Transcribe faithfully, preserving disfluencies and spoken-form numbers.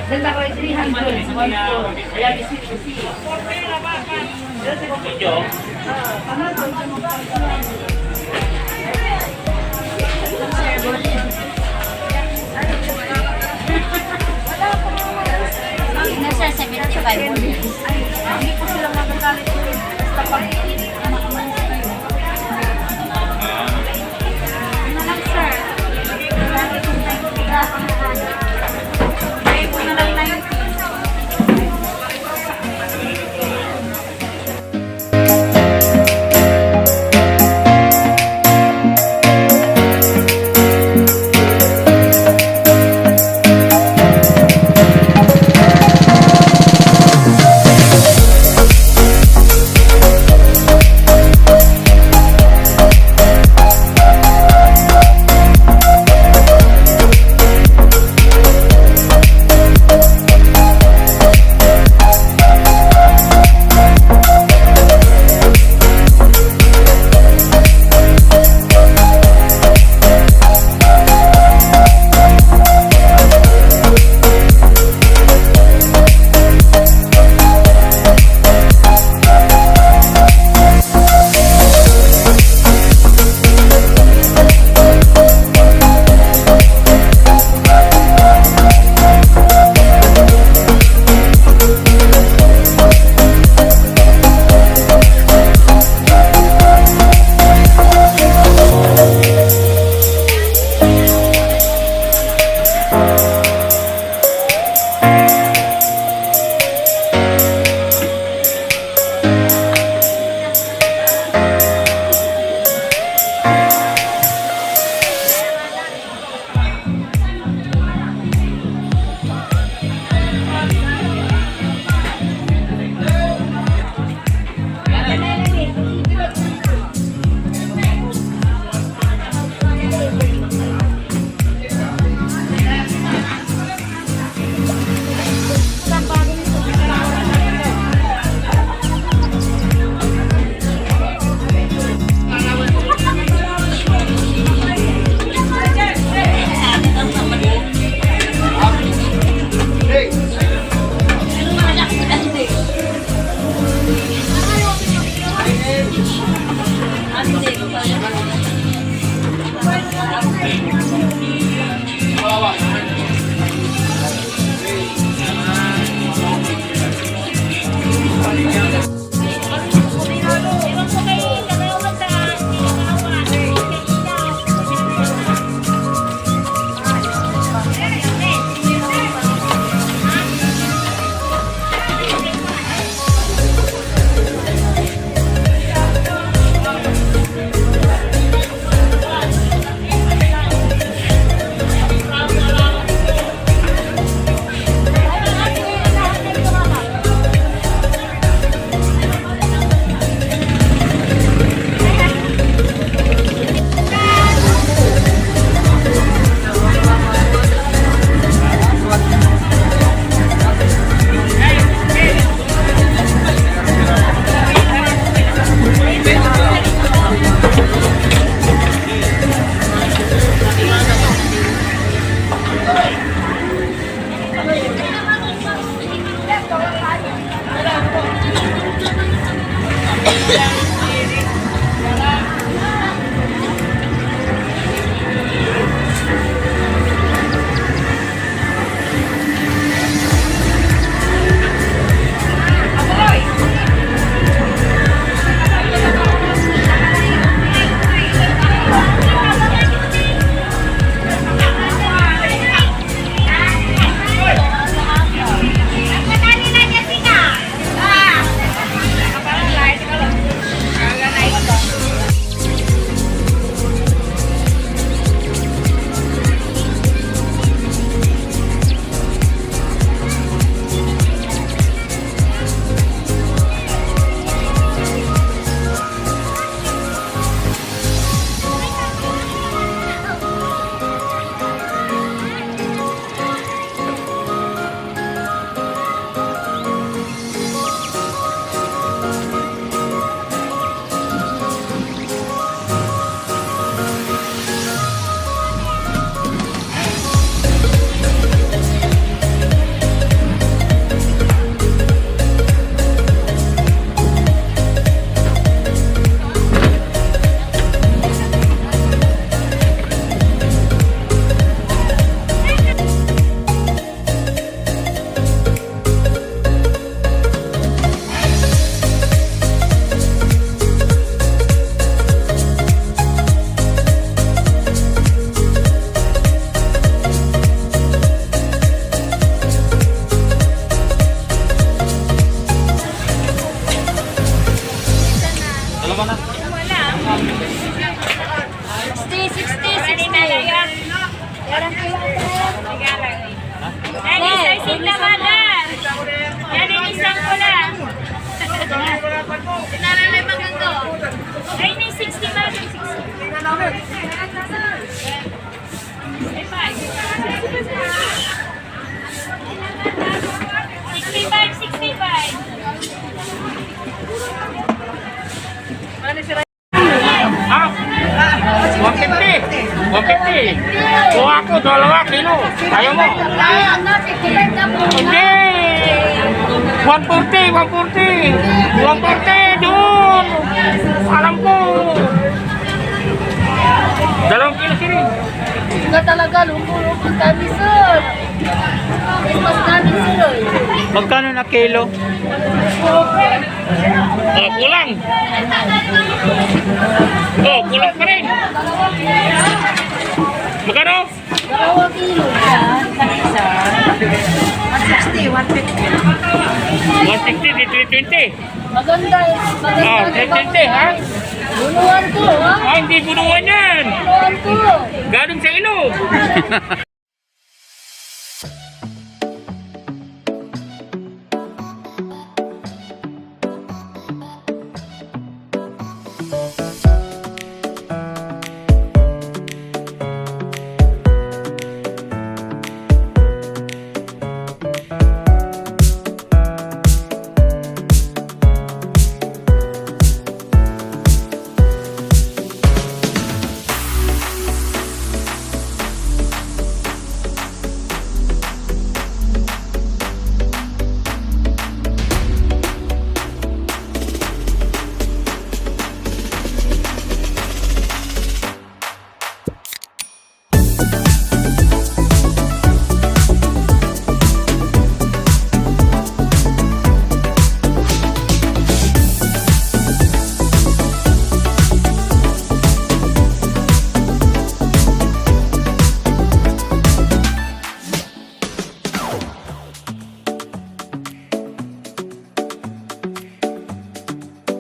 Dala ko three hundred, one four. Ayan, isi, isi. Nasa seventy-five ulit. Hindi po sila magagalit. Basta pag anak mo kayo. Ano lang, sir? Bigay ko na lang ninety. Sixty, sixty, sixty. Yan ang kilo, sir. Yan, isa, isa, isa, isa. Yan, isa, isa, isa. Ay, may sixty ba? Sixty-five, sixty-five. Ha? One fifty. One fifty. Kuha ko, dalawa kilo. Ayaw mo? Hindi. One forty, one forty. One forty, doon. Alam ko. Dalawang kilo sila. Ika talaga, lumpo-lumpo kami, sir. Christmas namin, sir, eh. Magkano na kilo? Oh, kulang. Oh, kulang pa rin. Magkano? Dalawa kilo. Isa, isang isa. One sixty, one fifty. One sixty, di three twenty. Maganda eh. Maganda. Oh, three twenty, ha? Bunuan to, ha? Ah, hindi bunuan yan. Bunuan to. Galing sa ilog.